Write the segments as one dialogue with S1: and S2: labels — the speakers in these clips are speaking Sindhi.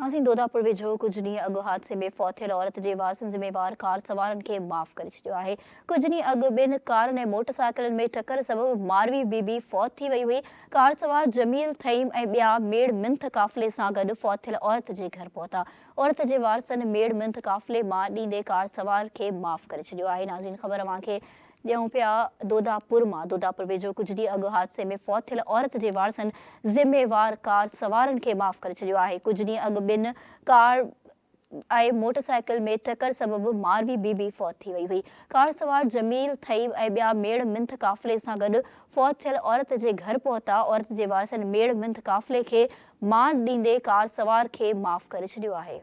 S1: ناظرين دوداپور ويجهو ڪجهه ڏينهن اڳ حادثي ۾ فوت ٿيل عورت جي وارثن ذميوار ڪار سوارن کي معاف ڪري ڇڏيو آهي. ڪجهه ڏينهن اڳ ٻن ڪارن ۽ موٽر سائيڪلن ۾ ٽڪر سبب ماروي بي بي فوت ٿي وئي هئي. ڪار سوار جميل ٿهيم ۽ ٻيا ميڙ منٿ قافلي سان گڏ فوت ٿيل عورت جي گهر پهتا. عورت جي وارثن ميڙ منٿ قافلي مان ڏيندي ڪار سوار کي معاف ڪري ڇڏيو آهي. ناظرين خبر اوهان کي ڏيون پيا دوداپور مان دوداپور ويجهو ڪجهه ڏينهن اڳ حادثي ۾ فوت ٿيل عورت جي وارثن ذميوار ڪار سوارن کي معاف ڪري ڇڏيو آهي ڪجهه ڏينهن اڳ ٻن ڪار ۽ موٽر سائيڪل ۾ ٽڪر سبب ماروي بي بي فوت ٿي وئي هئي ڪار سوار جميل ٿهيم ۽ ٻيا ميڙ منٿ قافلي سان گڏ فوت ٿيل عورت جي گهر پهتا عورت جي وارثن ميڙ منٿ قافلي کي مان ڏيندي ڪار سوار کي معاف ڪري ڇڏيو آهي.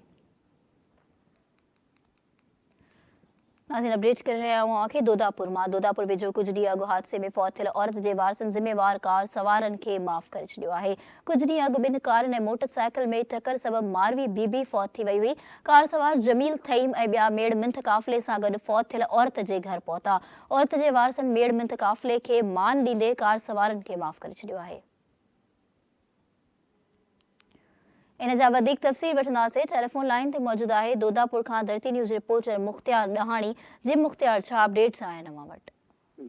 S1: ناظرين اپڊيٽ ڪري رهيا آهيون اوهان کي دوداپور مان دوداپور ويجهو ڪجهه ڏينهن اڳ حادثي ۾ فوت ٿيل عورت جي وارثن ذميوار ڪار سوارن کي معاف ڪري ڇڏيو آهي ڪجهه ڏينهن اڳ ٻن ڪارن ۽ موٽر سائيڪل ۾ ٽڪر سبب ماروي بي بي فوت ٿي وئي هئي ڪار سوار جميل ٿهيم ۽ ٻيا ميڙ منٿ قافلي سان گڏ فوت ٿيل عورت جي گهر پهتا عورت جي وارثن ميڙ منٿ قافلي کي مان ڏيندي ڪار سوارن کي معاف ڪري ڇڏيو آهي. ان جا وڌيڪ تفصيل وٺنداسين ٽيليفون لائين تي موجود آهي دوداپور کان ڌرتي نيوز رپورٽر مختيار ڏهاڻي جي مختيار ڇا اپڊيٽس آهن اوهان وٽ.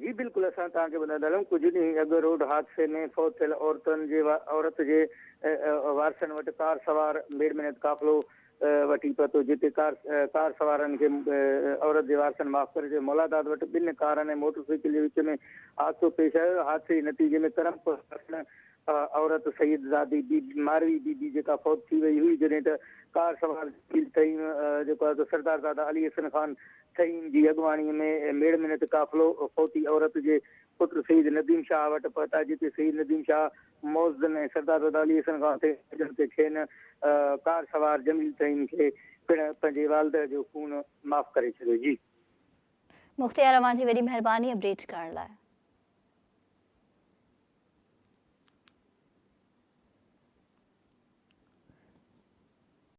S2: جي بلڪل اسان توهان کي ٻڌائيندا هلون ڪجهه ڏينهن اڳ روڊ حادثي ۾ فوت ٿيل عورتن جي عورت جي وارثن وٽ ڪار سوار ميڙ منت قافلو وٺي پهتو جتي ڪار ڪار سوارن کي عورت جي وارثن معاف ڪري ڇڏيو مولاداد وٽ ٻن ڪارن ۽ موٽر سائيڪل جي وچ ۾ حادثو پيش آيو حادثي جي نتيجي ۾ ڪرمپور عورت سيد زادي بي بي ماروي بي بي جيڪا فوت ٿي وئي هئي جڏهن ته ڪار سوار جميل ٿهيم جيڪو آهي سو سردار زاده علي حسن خان ٿهيم جي اڳواڻي ۾ ميڙ منت قافلو فوتي عورت جي پٽ سيد نديم شاهه وٽ پهتا جتي سيد نديم شاهه معززن ۽ سردار زاده علي حسن خان ٿهيم هجڻ تي کين ڪار سوار جميل ٿهيم کي پڻ پنهنجي والده جو خون معاف ڪري ڇڏيو جي.
S1: مختيار اوهان جي وڏي مهرباني اپڊيٽ ڪرڻ لاء.